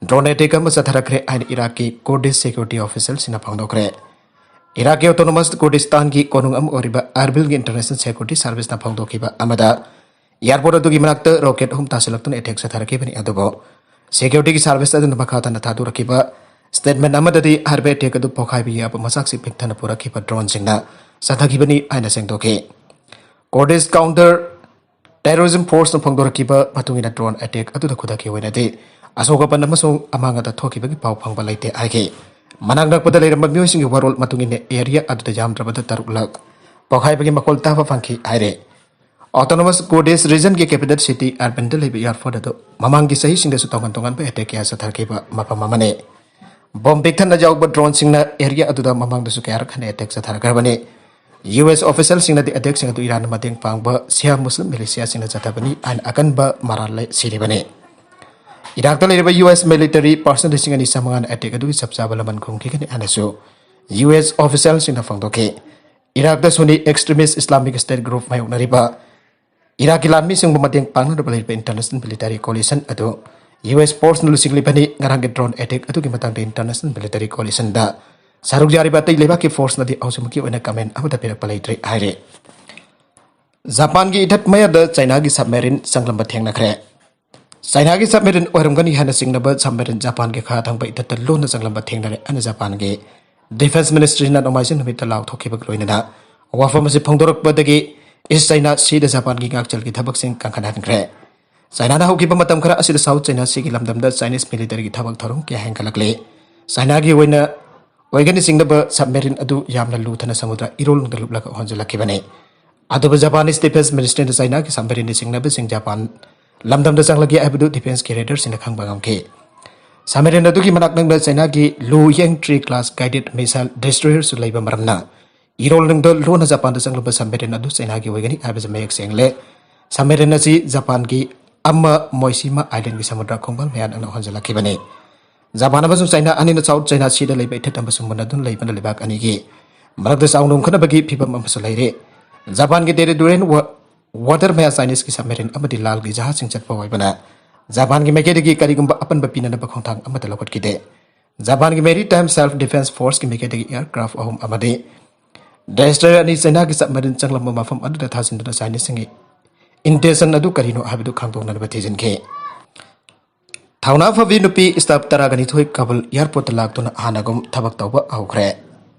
ꯗ꯭ꯔꯣꯟ ꯑꯦꯇꯦꯛ ꯑꯃ ꯆꯠꯊꯔꯛꯈ꯭ꯔꯦ ꯍꯥꯏꯅ ꯏꯔꯥꯛꯀꯤ ꯀꯨꯔꯗꯤꯁ ꯁꯦꯀ꯭ꯌꯨꯔꯤꯇꯤ ꯑꯣꯐꯤꯁꯦꯜꯁꯤꯡꯅ ꯐꯣꯡꯗꯣꯛꯈ꯭ꯔꯦ꯫ ꯏꯔꯥꯛꯀꯤ ꯑꯣꯇꯣꯅꯣꯃꯁ ꯀꯨꯔꯗꯤꯁꯇꯥꯟꯒꯤ ꯀꯣꯅꯨꯡ ꯑꯃ ꯑꯣꯏꯔꯤꯕ ꯑꯦꯔꯕꯤꯜꯒꯤ ꯏꯟꯇꯔꯅꯦꯁꯅꯦꯜ ꯁꯦꯀ꯭ꯌꯨꯔꯤꯇꯤ ꯁꯥꯔꯚꯤꯁꯅ ꯐꯣꯡꯗꯣꯛꯈꯤꯕ ꯑꯃꯗ, ꯑꯦꯌꯔꯄꯣꯔꯠ ꯑꯗꯨꯒꯤ ꯃꯅꯥꯛꯇ ꯔꯣꯀꯦꯠ ꯑꯍꯨꯝ ꯇꯥꯁꯤꯜꯂꯛꯇꯨꯅ ꯑꯦꯇꯦꯛ ꯆꯠꯊꯔꯛꯈꯤꯕꯅꯤ, ꯑꯗꯨꯕꯨ ꯁꯦꯀ꯭ꯌꯨꯔꯤꯇꯤꯒꯤ ꯁꯥꯔꯚꯤꯁ ꯑꯗꯨꯅ ꯃꯈꯥ ꯇꯥꯅ ꯊꯥꯗꯣꯔꯛꯈꯤꯕ ꯁ꯭ꯇꯦꯠꯃꯦꯟꯠ ꯑꯃꯗꯗꯤ ꯍꯥꯏꯔꯤꯕ ꯑꯦꯇꯦꯛ ꯑꯗꯨ ꯄꯣꯈꯥꯏꯕ ꯌꯥꯕ ꯃꯆꯥꯛꯁꯤꯡ ꯄꯤꯛꯊꯅ ꯄꯨꯔꯛꯈꯤꯕ ꯗ꯭ꯔꯣꯟꯁꯤꯡꯅ ꯆꯠꯊꯈꯤꯕꯅꯤ ꯍꯥꯏꯅ ꯁꯦꯡꯗꯣꯛꯈꯤ꯫ ꯀꯣꯔꯗꯤꯁ ꯀꯥꯎꯟꯇꯔ ꯇꯦꯔꯣꯔꯤꯖꯝ ꯐꯣꯔꯁꯅ ꯐꯣꯡꯗꯣꯔꯛꯈꯤꯕ ꯃꯇꯨꯡ ꯏꯟꯅ ꯗ꯭ꯔꯣꯟ ꯑꯦꯇꯦꯛ ꯑꯗꯨꯗ ꯈꯨꯗꯛꯀꯤ ꯑꯣꯏꯅꯗꯤ ꯑꯁꯣꯛ ꯑꯄꯟ ꯑꯃꯁꯨꯡ ꯑꯃꯥꯡ ꯑꯇꯥ ꯊꯣꯛꯈꯤꯕꯒꯤ ꯄꯥꯎ ꯐꯪꯕ ꯂꯩꯇꯦ ꯍꯥꯏꯈꯤ꯫ ꯃꯅꯥꯛ ꯅꯛꯄꯗ ꯂꯩꯔꯝꯕ ꯃꯤꯑꯣꯏꯁꯤꯡꯒꯤ ꯋꯥꯔꯣꯜ ꯃꯇꯨꯡ ꯏꯟꯅ ꯑꯦꯔꯤꯌꯥ ꯑꯗꯨꯗ ꯌꯥꯝꯗ꯭ꯔꯕꯗ ꯇꯔꯨꯛ ꯂꯛ ꯄꯣꯈꯥꯏꯕꯒꯤ ꯃꯈꯣꯜ ꯇꯥꯕ ꯐꯪꯈꯤ ꯍꯥꯏꯔꯦ꯫ ꯑꯣꯇꯣꯅꯣꯃꯁ ꯀꯨꯔꯗꯤꯁ ꯔꯤꯖꯟꯒꯤ ꯀꯦꯄꯤꯇꯦꯜ ꯁꯤꯇꯤ ꯑꯔꯕꯤꯜꯗ ꯂꯩꯕ ꯑꯦꯌꯔꯄꯣꯔꯠ ꯑꯗꯨ ꯃꯃꯥꯡꯒꯤ ꯆꯍꯤꯁꯤꯡꯗꯁꯨ ꯇꯣꯉꯥꯟ ꯇꯣꯉꯥꯟꯕ ꯑꯦꯇꯦꯛ ꯀꯌꯥ ꯆꯠꯊꯔꯛꯈꯤꯕ ꯃꯐꯝ ꯑꯃꯅꯤ꯫ ꯕꯣꯝ ꯄꯤꯛꯊꯟꯅ ꯌꯥꯎꯕ ꯗ꯭ꯔꯣꯟꯁꯤꯡꯅ ꯑꯦꯔꯤꯌꯥ ꯑꯗꯨꯗ ꯃꯃꯥꯡꯗꯁꯨ ꯀꯌꯥꯔꯛ ꯍꯟꯅ ꯑꯦꯇꯦꯛ ꯆꯠꯊꯔꯛꯈ꯭ꯔꯕꯅꯤ꯫ ꯌꯨ ꯑꯦꯁ ꯑꯣꯐꯤꯁꯦꯜꯁꯤꯡꯅꯗꯤ ꯑꯦꯇꯦꯛꯁꯤꯡ ꯑꯗꯨ ꯏꯔꯥꯟꯅ ꯃꯇꯦꯡ ꯄꯥꯡꯕ ꯁꯤꯌꯥ ꯃꯨꯁꯂꯤꯝ ꯃꯤꯂꯤꯁꯤꯌꯥꯁꯤꯡꯅ ꯆꯠꯊꯕꯅꯤ ꯍꯥꯏꯅ ꯑꯀꯟꯕ ꯃꯔꯥꯜ ꯂꯩ ꯁꯤꯔꯤꯕꯅꯤ꯫ ꯏꯔꯥꯛꯇ ꯂꯩꯔꯤꯕ ꯌꯨ ꯑꯦꯁ ꯃꯤꯂꯤꯇꯔꯤ ꯄꯥꯔꯁꯟ ꯂꯤꯁꯤꯡ ꯑꯅꯤ ꯆꯥꯃꯉꯥꯅ ꯑꯦꯇꯦꯛ ꯑꯗꯨꯒꯤ ꯆꯞ ꯆꯥꯕ ꯂꯃꯟ ꯈꯨꯝꯈꯤꯒꯅꯤ ꯍꯥꯏꯅꯁꯨ ꯌꯨ ꯑꯦꯁ ꯑꯣꯐꯤꯁꯦꯜꯁꯤꯡꯅ ꯐꯣꯡꯗꯣꯛꯈꯤ꯫ ꯏꯔꯥꯛꯇ ꯁꯨꯅꯤ ꯑꯦꯛꯁꯇ꯭ꯔꯤꯃꯤꯁ ꯏꯁꯂꯥꯃꯤꯛ ꯁ꯭ꯇꯦꯠ ꯒ꯭ꯔꯨꯞ ꯃꯥꯌꯣꯛꯅꯔꯤꯕ ꯏꯔꯥꯛꯀꯤ ꯂꯥꯟꯃꯤꯁꯤꯡꯕꯨ ꯃꯇꯦꯡ ꯄꯥꯡꯅꯅꯕ ꯂꯩꯔꯤꯕ ꯏꯟꯇꯔꯅꯦꯁꯅꯦꯜ ꯃꯤꯂꯤꯇꯔꯤ ꯀꯣꯂꯤꯁꯟ ꯑꯗꯨ ꯌꯨ ꯑꯦꯁ ꯐꯣꯔꯁꯅ ꯂꯨꯆꯤꯡꯂꯤꯕꯅꯤ꯫ ꯉꯔꯥꯡꯒꯤ ꯗ꯭ꯔꯣꯟ ꯑꯦꯇꯦꯛ ꯑꯗꯨꯒꯤ ꯃꯇꯥꯡꯗ ꯏꯟꯇꯔꯅꯦꯁꯅꯦꯜ ꯃꯤꯂꯤꯇꯔꯤ ꯀꯣꯂꯤꯁꯟꯗ ꯁꯔꯨꯛ ꯌꯥꯔꯤꯕ ꯑꯇꯩ ꯂꯩꯕꯥꯛꯀꯤ ꯐꯣꯔꯁꯅꯗꯤ ꯍꯧꯖꯤꯛꯃꯛꯀꯤ ꯑꯣꯏꯅ ꯀꯃꯦꯟ ꯑꯃꯠꯇ ꯄꯤꯔꯛꯄ ꯂꯩꯇ꯭ꯔꯤ ꯍꯥꯏꯔꯤ꯫ ꯖꯄꯥꯟꯒꯤ ꯏꯊꯠ ꯃꯌꯥꯗ ꯆꯥꯏꯅꯥꯒꯤ ꯁꯕꯃꯦꯔꯤꯟ ꯆꯪꯂꯝꯕ ꯊꯦꯡꯅꯈ꯭ꯔꯦ꯫ ꯆꯥꯏꯅꯥꯒꯤ ꯁꯕꯃꯦꯔꯤꯟ ꯑꯣꯏꯔꯝꯒꯅꯤ ꯍꯥꯏꯅ ꯆꯤꯡꯅꯕ ꯁꯕꯃꯦꯔꯤꯟ ꯖꯄꯥꯟꯒꯤ ꯈꯥ ꯊꯪꯕ ꯏꯊꯠꯇ ꯂꯣꯟꯅ ꯆꯪꯂꯝꯕ ꯊꯦꯡꯅꯔꯦ ꯍꯥꯏꯅ ꯖꯄꯥꯟꯒꯤ ꯗꯤꯐꯦꯟꯁ ꯃꯤꯅꯤꯁꯇ꯭ꯔꯤꯅ ꯅꯣꯡꯃꯥꯏꯖꯤꯡ ꯅꯨꯃꯤꯠꯇ ꯂꯥꯎꯊꯣꯛꯈꯤꯕꯒ ꯂꯣꯏꯅꯅ ꯋꯥꯐꯝ ꯑꯁꯤ ꯐꯣꯡꯗꯣꯔꯛꯄꯗꯒꯤ ꯏꯁ ꯆꯥꯏꯅꯥ ꯁꯤꯗ ꯖꯄꯥꯟꯒꯤ ꯉꯥꯛꯆꯦꯜꯒꯤ ꯊꯕꯛꯁꯤꯡ ꯀꯟꯈꯠꯍꯟꯈ꯭ꯔꯦ꯫ ꯆꯥꯏꯅꯥꯅ ꯍꯧꯈꯤꯕ ꯃꯇꯝ ꯈꯔ ꯑꯁꯤꯗ ꯁꯥꯎꯠ ꯆꯥꯏꯅꯥ ꯁꯤꯒꯤ ꯂꯝꯗꯝꯗ ꯆꯥꯏꯅꯤꯁ ꯃꯤꯂꯤꯇꯔꯤꯒꯤ ꯊꯕꯛ ꯊꯧꯔꯝ ꯀꯌꯥ ꯍꯦꯟꯒꯠꯂꯛꯂꯤ꯫ ꯆꯥꯏꯅꯥꯒꯤ ꯑꯣꯏꯅ ꯑꯣꯏꯒꯅꯤ ꯆꯤꯡꯅꯕ ꯁꯕꯃꯦꯔꯤꯟ ꯑꯗꯨ ꯌꯥꯝꯅ ꯂꯨꯊꯅ ꯁꯃꯨꯗ꯭ꯔ ꯏꯔꯣꯜꯅꯨꯡꯗ ꯂꯨꯞꯂꯒ ꯍꯣꯟꯖꯤꯜꯂꯛꯈꯤꯕꯅꯤ꯫ ꯑꯗꯨꯕꯨ ꯖꯄꯥꯅꯤꯁ ꯗꯤꯐꯦꯟꯁ ꯃꯤꯅꯤꯁꯇ꯭ꯔꯤꯅ ꯆꯥꯏꯅꯥꯒꯤ ꯁꯕꯃꯦꯔꯤꯟꯅ ꯆꯤꯡꯅꯕꯁꯤꯡ ꯖꯄꯥꯟ ꯂꯝꯗꯝꯗ ꯆꯪꯂꯒꯦ ꯍꯥꯏꯕꯗꯨ ꯗꯤꯐꯦꯟꯁꯀꯤ ꯔꯦꯗꯔꯁꯤꯡꯅ ꯈꯪꯕ ꯉꯝꯈꯤ꯫ ꯁꯕꯃꯦꯔꯤꯟ ꯑꯗꯨꯒꯤ ꯃꯅꯥꯛ ꯅꯛꯅ ꯆꯥꯏꯅꯥꯒꯤ ꯂꯨ ꯌꯦꯡ ꯊ꯭ꯔꯤ ꯀ꯭ꯂꯥꯁ ꯒꯥꯏꯗꯦꯗ ꯃꯤꯁꯥꯏꯜ ꯗꯤꯁꯇ꯭ꯔꯣꯌꯔꯁꯨ ꯂꯩꯕ ꯃꯔꯝꯅ ꯏꯔꯣꯜꯅꯨꯡꯗ ꯂꯣꯟꯅ ꯖꯄꯥꯟꯗ ꯆꯪꯂꯝꯕ ꯁꯕꯃꯦꯔꯤꯟ ꯑꯗꯨ ꯆꯥꯏꯅꯥꯒꯤ ꯑꯣꯏꯒꯅꯤ ꯍꯥꯏꯕꯁꯤ ꯃꯌꯦꯛ ꯁꯦꯡꯂꯦ꯫ ꯁꯕꯃꯦꯔꯤꯟ ꯑꯁꯤ ꯖꯄꯥꯟꯒꯤ ꯑꯃ ꯃꯣꯏꯁꯤꯃꯥ ꯑꯥꯏꯂꯦꯟꯒꯤ ꯁꯃꯨꯗ꯭ꯔ ꯈꯣꯡꯕꯥꯜ ꯃꯌꯥ ꯅꯛꯅ ꯍꯣꯟꯖꯜꯂꯛꯈꯤꯕꯅꯤ꯫ ꯖꯄꯥꯟ ꯑꯃꯁꯨꯡ ꯆꯥꯏꯅꯥ ꯑꯅꯤꯅ ꯁꯥꯎꯠ ꯆꯥꯏꯅꯥ ꯁꯤꯗ ꯂꯩꯕ ꯏꯊꯠ ꯑꯃꯁꯨꯡ ꯃꯨꯟꯅꯗꯨꯅ ꯂꯩꯕꯅ ꯂꯩꯕꯥꯛ ꯑꯅꯤꯒꯤ ꯃꯔꯛꯇ ꯆꯥꯎꯅ ꯎꯪꯈꯠꯅꯕꯒꯤ ꯐꯤꯚꯝ ꯑꯃꯁꯨ ꯂꯩꯔꯦ꯫ ꯖꯄꯥꯟꯒꯤ ꯇꯦꯔꯤꯇꯣꯔꯤꯌꯦꯜ ꯋꯥ-, ꯋꯥꯇꯔ ꯃꯌꯥ ꯆꯥꯏꯅꯤꯁꯀꯤ ꯁꯕꯃꯦꯔꯤꯟ ꯑꯃꯗꯤ ꯂꯥꯜꯒꯤ ꯖꯍꯥꯖꯁꯤꯡ ꯆꯠꯄ ꯑꯣꯏꯕꯅ ꯖꯄꯥꯟꯒꯤ ꯃꯥꯏꯀꯩꯗꯒꯤ ꯀꯔꯤꯒꯨꯝꯕ ꯑꯄꯟꯕ ꯄꯤꯅꯅꯕ ꯈꯣꯡꯊꯥꯡ ꯑꯃꯠꯇ ꯂꯧꯈꯠꯈꯤꯗꯦ꯫ ꯖꯄꯥꯟꯒꯤ ꯃꯦꯔꯤ ꯇꯥꯏꯝ ꯁꯦꯜꯐ ꯗꯤꯐꯦꯟꯁ ꯐꯣꯔꯁꯀꯤ ꯃꯥꯏꯀꯩꯗꯒꯤ ꯑꯦꯌꯔꯀ꯭ꯔꯥꯐ ꯑꯍꯨꯝ ꯑꯃꯗꯤ ꯗꯦꯁꯇ꯭ꯔꯣꯌꯔ ꯑꯅꯤ ꯆꯥꯏꯅꯥꯒꯤ ꯁꯕꯃꯦꯔꯤꯟ ꯆꯪꯂꯝꯕ ꯃꯐꯝ ꯑꯗꯨꯗ ꯊꯥꯖꯤꯟꯗꯨꯅ ꯆꯥꯏꯅꯤꯁꯁꯤꯡꯒꯤ ꯏꯟꯇꯦꯟꯁꯟ ꯑꯗꯨ ꯀꯔꯤꯅꯣ ꯍꯥꯏꯕꯗꯨ ꯈꯪꯗꯣꯛꯅꯅꯕ ꯊꯤꯖꯤꯟꯈꯤ꯫ ꯊꯧꯅꯥ ꯐꯕꯤ ꯅꯨꯄꯤ ꯁ꯭ꯇꯥꯐ ꯇꯔꯥꯒ ꯅꯤꯊꯣꯏ ꯀꯥꯕꯨꯜ ꯑꯦꯌꯔꯄꯣꯔꯠꯇ ꯂꯥꯛꯇꯨꯅ ꯍꯥꯟꯅꯒꯨꯝ ꯊꯕꯛ ꯇꯧꯕ ꯍꯧꯈ꯭ꯔꯦ꯫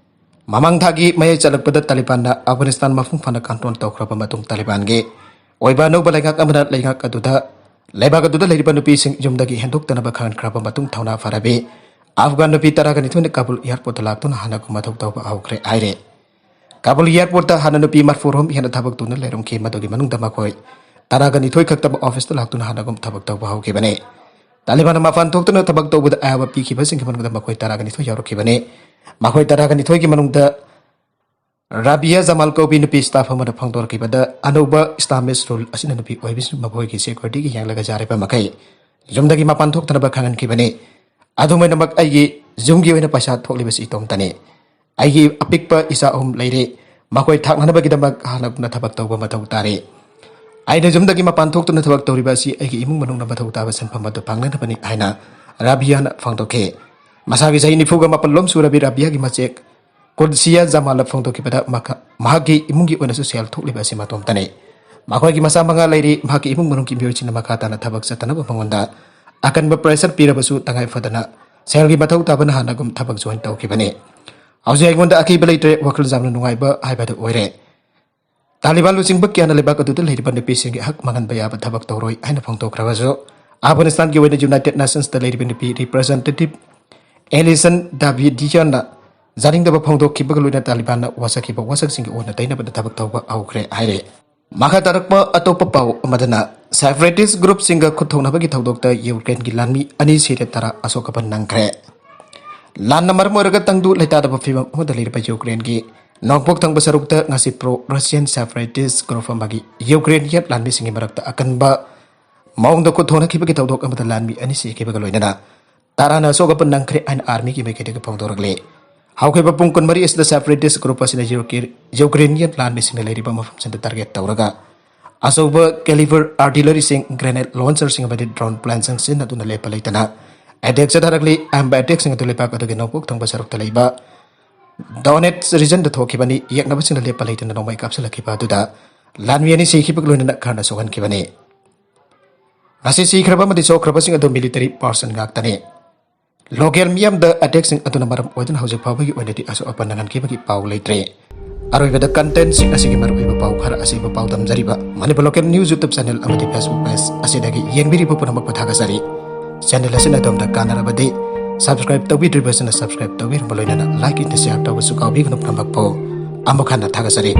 ꯃꯃꯥꯡ ꯊꯥꯒꯤ ꯃꯌꯥꯏ ꯆꯜꯂꯛꯄꯗ ꯇꯥꯂꯤꯕꯥꯟꯅ ꯑꯐꯒꯥꯅꯤꯁꯇꯥꯟ ꯃꯄꯨꯡ ꯐꯥꯅ ꯀꯟꯇ꯭ꯔꯣꯜ ꯇꯧꯈ꯭ꯔꯕ ꯃꯇꯨꯡ, ꯇꯥꯂꯤꯕꯥꯟꯒꯤ ꯑꯣꯏꯕ ꯑꯅꯧꯕ ꯂꯩꯉꯥꯛ ꯑꯃꯅ ꯂꯩꯉꯥꯛ ꯑꯗꯨꯗ, ꯂꯩꯕꯥꯛ ꯑꯗꯨꯗ ꯂꯩꯔꯤꯕ ꯅꯨꯄꯤꯁꯤꯡ ꯌꯨꯝꯗꯒꯤ ꯍꯦꯟꯗꯣꯛꯇꯅꯕ ꯈꯪꯍꯟꯈ꯭ꯔꯕ ꯃꯇꯨꯡ, ꯊꯧꯅꯥ ꯐꯔꯕꯤ ꯑꯐꯒꯥꯟ ꯅꯨꯄꯤ ꯇꯔꯥꯒ ꯅꯤꯊꯣꯏꯅ ꯀꯥꯕꯨꯜ ꯑꯦꯌꯔꯄꯣꯔꯠꯇ ꯂꯥꯛꯇꯨꯅ ꯍꯥꯟꯅꯒꯨꯝ ꯃꯊꯧ ꯇꯧꯕ ꯍꯧꯈ꯭ꯔꯦ ꯍꯥꯏꯔꯦ꯫ ꯀꯥꯕꯨꯜ ꯑꯦꯌꯔꯄꯣꯔꯠꯇ ꯍꯥꯟꯅ ꯅꯨꯄꯤ ꯃꯔꯤꯐꯨ ꯔꯣꯝ ꯍꯦꯟꯅ ꯊꯕꯛ ꯇꯧꯗꯨꯅ ꯂꯩꯔꯝꯈꯤ꯫ ꯃꯗꯨꯒꯤ ꯃꯅꯨꯡꯗ ꯃꯈꯣꯏ ꯇꯔꯥꯒ ꯅꯤꯊꯣꯏ ꯈꯛꯇꯃꯛ ꯑꯣꯐꯤꯁꯇ ꯂꯥꯛꯇꯨꯅ ꯍꯥꯟꯅꯒꯨꯝ ꯊꯕꯛ ꯇꯧꯕ ꯍꯧꯈꯤꯕꯅꯤ꯫ ꯇꯥꯂꯤꯕꯥꯟꯅ ꯃꯄꯥꯟ ꯊꯣꯛꯇꯨꯅ ꯊꯕꯛ ꯇꯧꯕꯗ ꯑꯌꯥꯕ ꯄꯤꯈꯤꯕꯁꯤꯡꯒꯤ ꯃꯅꯨꯡꯗ ꯃꯈꯣꯏ ꯇꯔꯥꯒ ꯅꯤꯊꯣꯏ ꯌꯥꯎꯔꯛꯈꯤꯕꯅꯤ꯫ ꯃꯈꯣꯏ ꯇꯔꯥꯒ ꯅꯤꯊꯣꯏꯒꯤ ꯃꯅꯨꯡꯗ ꯔꯥꯕꯤꯌꯥ ꯖꯃꯥꯜ ꯀꯧꯕꯤ ꯅꯨꯄꯤ ꯁ꯭ꯇꯥꯐ ꯑꯃꯅ ꯐꯣꯡꯗꯣꯔꯛꯈꯤꯕꯗ, ꯑꯅꯧꯕ ꯁ꯭ꯇꯥꯐ ꯃꯤꯁ ꯔꯨꯜ ꯑꯁꯤꯅ ꯅꯨꯄꯤ ꯑꯣꯏꯕꯤꯁꯤꯡ ꯃꯈꯣꯏꯒꯤ ꯁꯦꯀ꯭ꯌꯨꯔꯤꯇꯤꯒꯤ ꯌꯦꯡꯂꯒ ꯌꯥꯔꯤꯕ ꯃꯈꯩ ꯌꯨꯝꯗꯒꯤ ꯃꯄꯥꯟ ꯊꯣꯛꯇꯅꯕ ꯈꯪꯍꯟꯈꯤꯕꯅꯤ꯫ ꯑꯗꯨꯝ ꯑꯣꯏꯅꯃꯛ, ꯑꯩꯒꯤ ꯌꯨꯝꯒꯤ ꯑꯣꯏꯅ ꯄꯩꯁꯥ ꯊꯣꯛꯂꯤꯕꯁꯤ ꯏꯇꯣꯝꯇꯅꯤ꯫ ꯑꯩꯒꯤ ꯑꯄꯤꯛꯄ ꯏꯆꯥ ꯑꯍꯨꯝ ꯂꯩꯔꯦ꯫ ꯃꯈꯣꯏ ꯊꯥꯛꯅꯅꯕꯒꯤꯗꯃꯛ ꯍꯥꯟꯅꯒꯨꯝꯅ ꯊꯕꯛ ꯇꯧꯕ ꯃꯊꯧ ꯇꯥꯔꯦ꯫ ꯑꯩꯅ ꯌꯨꯝꯗꯒꯤ ꯃꯄꯥꯟ ꯊꯣꯛꯇꯨꯅ ꯊꯕꯛ ꯇꯧꯔꯤꯕ ꯑꯁꯤ ꯑꯩꯒꯤ ꯏꯃꯨꯡ ꯃꯅꯨꯡꯅ ꯃꯊꯧ ꯇꯥꯕ ꯁꯤꯟꯐꯝ ꯑꯗꯨ ꯐꯪꯅꯅꯕꯅꯤ ꯍꯥꯏꯅ ꯔꯥꯕꯤꯌꯥꯅ ꯐꯣꯡꯗꯣꯛꯈꯤ꯫ ꯃꯁꯥꯒꯤ ꯆꯍꯤ ꯅꯤꯐꯨꯒ ꯃꯥꯄꯜ ꯂꯣꯝ ꯁꯨꯔꯕꯤ ꯔꯥꯕꯤꯌꯥꯒꯤ ꯃꯆꯦ ꯀꯨꯗꯁꯤꯌꯥ ꯖꯃꯥꯜꯅ ꯐꯣꯡꯗꯣꯛꯈꯤꯕꯗ, ꯃꯈ-, ꯃꯍꯥꯛꯀꯤ ꯏꯃꯨꯡꯒꯤ ꯑꯣꯏꯅꯁꯨ ꯁꯦꯜ ꯊꯣꯛꯂꯤꯕ ꯑꯁꯤ ꯃꯇꯣꯝꯇꯅꯤ꯫ ꯃꯈꯣꯏꯒꯤ ꯃꯆꯥ ꯃꯉꯥ ꯂꯩꯔꯤ꯫ ꯃꯍꯥꯛꯀꯤ ꯏꯃꯨꯡ ꯃꯅꯨꯡꯒꯤ ꯃꯤꯑꯣꯏꯁꯤꯡꯅ ꯃꯈꯥ ꯇꯥꯅ ꯊꯕꯛ ꯆꯠꯇꯅꯕ ꯃꯉꯣꯟꯗ ꯑꯀꯟꯕ ꯄ꯭ꯔꯦꯁꯔ ꯄꯤꯔꯕꯁꯨ, ꯇꯉꯥꯏ ꯐꯗꯅ ꯁꯦꯜꯒꯤ ꯃꯊꯧ ꯇꯥꯕꯅ ꯍꯥꯟꯅꯒꯨꯝ ꯊꯕꯛ ꯖꯣꯏꯟ ꯇꯧꯈꯤꯕꯅꯤ꯫ ꯍꯧꯖꯤꯛ ꯑꯩꯉꯣꯟꯗ ꯑꯀꯤꯕ ꯂꯩꯇ꯭ꯔꯦ, ꯋꯥꯈꯜ ꯌꯥꯝꯅ ꯅꯨꯡꯉꯥꯏꯕ ꯍꯥꯏꯕꯗꯨ ꯑꯣꯏꯔꯦ꯫ ꯇꯥꯂꯤꯕꯥꯟ ꯂꯨꯆꯤꯡꯕ ꯀꯌꯥꯅ ꯂꯩꯕꯥꯛ ꯑꯗꯨꯗ ꯂꯩꯔꯤꯕ ꯅꯨꯄꯤꯁꯤꯡꯒꯤ ꯍꯛ ꯃꯥꯡꯍꯟꯕ ꯌꯥꯕ ꯊꯕꯛ ꯇꯧꯔꯣꯏ ꯍꯥꯏꯅ ꯐꯣꯡꯗꯣꯛꯈ꯭ꯔꯕꯁꯨ, ꯑꯐꯒꯥꯅꯤꯁꯇꯥꯟꯒꯤ ꯑꯣꯏꯅ ꯌꯨꯅꯥꯏꯇꯦꯗ ꯅꯦꯁꯟꯁꯇ ꯂꯩꯔꯤꯕ ꯅꯨꯄꯤ ꯔꯤꯄ꯭ꯔꯖꯦꯟꯇꯦꯇꯤꯚ ꯑꯦꯂꯤꯁꯟ ꯗꯥꯕꯤꯗꯤꯌꯥꯅ ꯌꯥꯅꯤꯡꯗꯕ ꯐꯣꯡꯗꯣꯛꯈꯤꯕꯒ ꯂꯣꯏꯅꯅ ꯇꯥꯂꯤꯕꯥꯟꯅ ꯋꯥꯁꯛꯈꯤꯕ ꯋꯥꯁꯛꯁꯤꯡꯒꯤ ꯑꯣꯟꯅ ꯇꯩꯅꯕꯗ ꯊꯕꯛ ꯇꯧꯕ ꯍꯧꯈ꯭ꯔꯦ ꯍꯥꯏꯔꯦ꯫ ꯃꯈꯥ ꯇꯥꯔꯛꯄ ꯑꯇꯣꯞꯄ ꯄꯥꯎ ꯑꯃꯗꯅ, ꯁꯦꯄꯔꯦꯇꯤꯁ ꯒ꯭ꯔꯨꯞꯁꯤꯡꯒ ꯈꯨꯠ ꯊꯣꯛꯅꯕꯒꯤ ꯊꯧꯗꯣꯛꯇ ꯌꯨꯀ꯭ꯔꯦꯟꯒꯤ ꯂꯥꯟꯃꯤ ꯑꯅꯤ ꯁꯤꯔꯦ, ꯇꯔꯥ ꯑꯁꯣꯛ ꯑꯄꯟ ꯅꯪꯈ꯭ꯔꯦ꯫ ꯂꯥꯟꯅ ꯃꯔꯝ ꯑꯣꯏꯔꯒ ꯇꯪꯗꯨ ꯂꯩꯇꯥꯗꯕ ꯐꯤꯚꯝ ꯑꯃꯗ ꯂꯩꯔꯤꯕ ꯌꯨꯀ꯭ꯔꯦꯟꯒꯤ ꯅꯣꯡꯄꯣꯛ ꯊꯪꯕ ꯁꯔꯨꯛꯇ ꯉꯁꯤ ꯄ꯭ꯔꯣ ꯔꯁꯤꯌꯟ ꯁꯦꯄꯔꯦꯇꯤꯁ ꯒ꯭ꯔꯨꯞ ꯑꯃꯒꯤ ꯌꯨꯀ꯭ꯔꯦꯅꯤꯌꯟ ꯂꯥꯟꯃꯤꯁꯤꯡꯒꯤ ꯃꯔꯛꯇ ꯑꯀꯟꯕ ꯃꯑꯣꯡꯗ ꯈꯨꯠ ꯊꯣꯛꯅꯈꯤꯕꯒꯤ ꯊꯧꯗꯣꯛ ꯑꯃꯗ ꯂꯥꯟꯃꯤ ꯑꯅꯤ ꯁꯤꯈꯤꯕꯒ ꯂꯣꯏꯅꯅ ꯇꯔꯥꯅ ꯑꯁꯣꯛ ꯑꯄꯟ ꯅꯪꯈ꯭ꯔꯦ ꯍꯥꯏꯅ ꯑꯥꯔꯃꯤꯒꯤ ꯃꯥꯏꯀꯩꯗꯒꯤ ꯐꯣꯡꯗꯣꯔꯛꯂꯤ꯫ ꯍꯧꯈꯤꯕ ꯄꯨꯡ ꯀꯨꯟꯃꯔꯤ ꯑꯁꯤꯗ separatist group ꯑꯁꯤꯅ ꯌꯨꯀ꯭ꯔꯦ-, ꯌꯨꯀ꯭ꯔꯦꯅꯤꯌꯟ ꯂꯥꯟꯃꯤꯁꯤꯡꯅ ꯂꯩꯔꯤꯕ ꯃꯐꯝꯁꯤꯡꯗ target ꯇꯧꯔꯒ ꯑꯆꯧꯕ caliber artilleryꯁꯤꯡ, grenade launcherꯁꯤꯡ ꯑꯃꯗꯤ drone planeꯁꯤꯡ ꯁꯤꯖꯤꯟꯅꯗꯨꯅ ꯂꯦꯞꯄ ꯂꯩꯇꯅ attack ꯆꯠꯊꯔꯛꯂꯤ꯫ ꯑꯍꯥꯟꯕ attackꯁꯤꯡ ꯑꯗꯨ ꯂꯩꯕꯥꯛ ꯑꯗꯨꯒꯤ ꯅꯣꯡꯄꯣꯛ ꯊꯪꯕ ꯁꯔꯨꯛꯇ ꯂꯩꯕ Donetsk regionꯗ ꯊꯣꯛꯈꯤꯕꯅꯤ꯫ ꯌꯦꯛꯅꯕꯁꯤꯡꯅ ꯂꯦꯞꯄ ꯂꯩꯇꯅ ꯅꯣꯡꯃꯩ ꯀꯥꯞꯁꯤꯜꯂꯛꯈꯤꯕ ꯑꯗꯨꯗ ꯂꯥꯟꯃꯤ ꯑꯅꯤ ꯁꯤꯈꯤꯕꯒ ꯂꯣꯏꯅꯅ ꯈꯔꯅ ꯁꯣꯛꯍꯟꯈꯤꯕꯅꯤ꯫ ꯉꯁꯤ ꯁꯤꯈ꯭ꯔꯕ ꯑꯃꯗꯤ ꯁꯣꯛꯈ꯭ꯔꯕꯁꯤꯡ ꯑꯗꯨ military personnel ꯉꯥꯛꯇꯅꯤ꯫ Local ꯃꯤꯌꯥꯝꯗ attackꯁꯤꯡ ꯑꯗꯨꯅ ꯃꯔꯝ ꯑꯣꯏꯗꯨꯅ ꯍꯧꯖꯤꯛ ꯐꯥꯎꯕꯒꯤ ꯑꯣꯏꯅꯗꯤ ꯑꯁꯣꯛ ꯑꯄꯟ ꯅꯪꯍꯟꯈꯤꯕꯒꯤ ꯄꯥꯎ ꯂꯩꯇ꯭ꯔꯤ꯫ ꯑꯔꯣꯏꯕꯗ contentꯁꯤꯡ ꯑꯁꯤꯒꯤ ꯃꯔꯨꯑꯣꯏꯕ ꯄꯥꯎ ꯈꯔ ꯑꯁꯤꯕꯨ ꯄꯥꯎꯗꯝꯖꯔꯤꯕ Manipur Local News YouTube channel ꯑꯃꯗꯤ Facebook page ꯑꯁꯤꯗꯒꯤ ꯌꯦꯡꯕꯤꯔꯤꯕ ꯄꯨꯝꯅꯃꯛꯄꯨ ꯊꯥꯒꯠꯆꯔꯤ꯫ Channel ꯑꯁꯤꯅ ꯑꯗꯣꯝꯗ ꯀꯥꯟꯅꯔꯕꯗꯤ subscribe ꯇꯧꯕꯤꯗ꯭ꯔꯤꯕꯁꯤꯅ subscribe ꯇꯧꯕꯤꯔꯝꯕ ꯂꯣꯏꯅꯅ like and share ꯇꯧꯕꯁꯨ ꯀꯥꯎꯕꯤꯒꯅꯨ ꯄꯨꯝꯅꯃꯛꯄꯨ꯫ ꯑꯃꯨꯛ ꯍꯟꯅ ꯊꯥꯒꯠꯆꯔꯤ꯫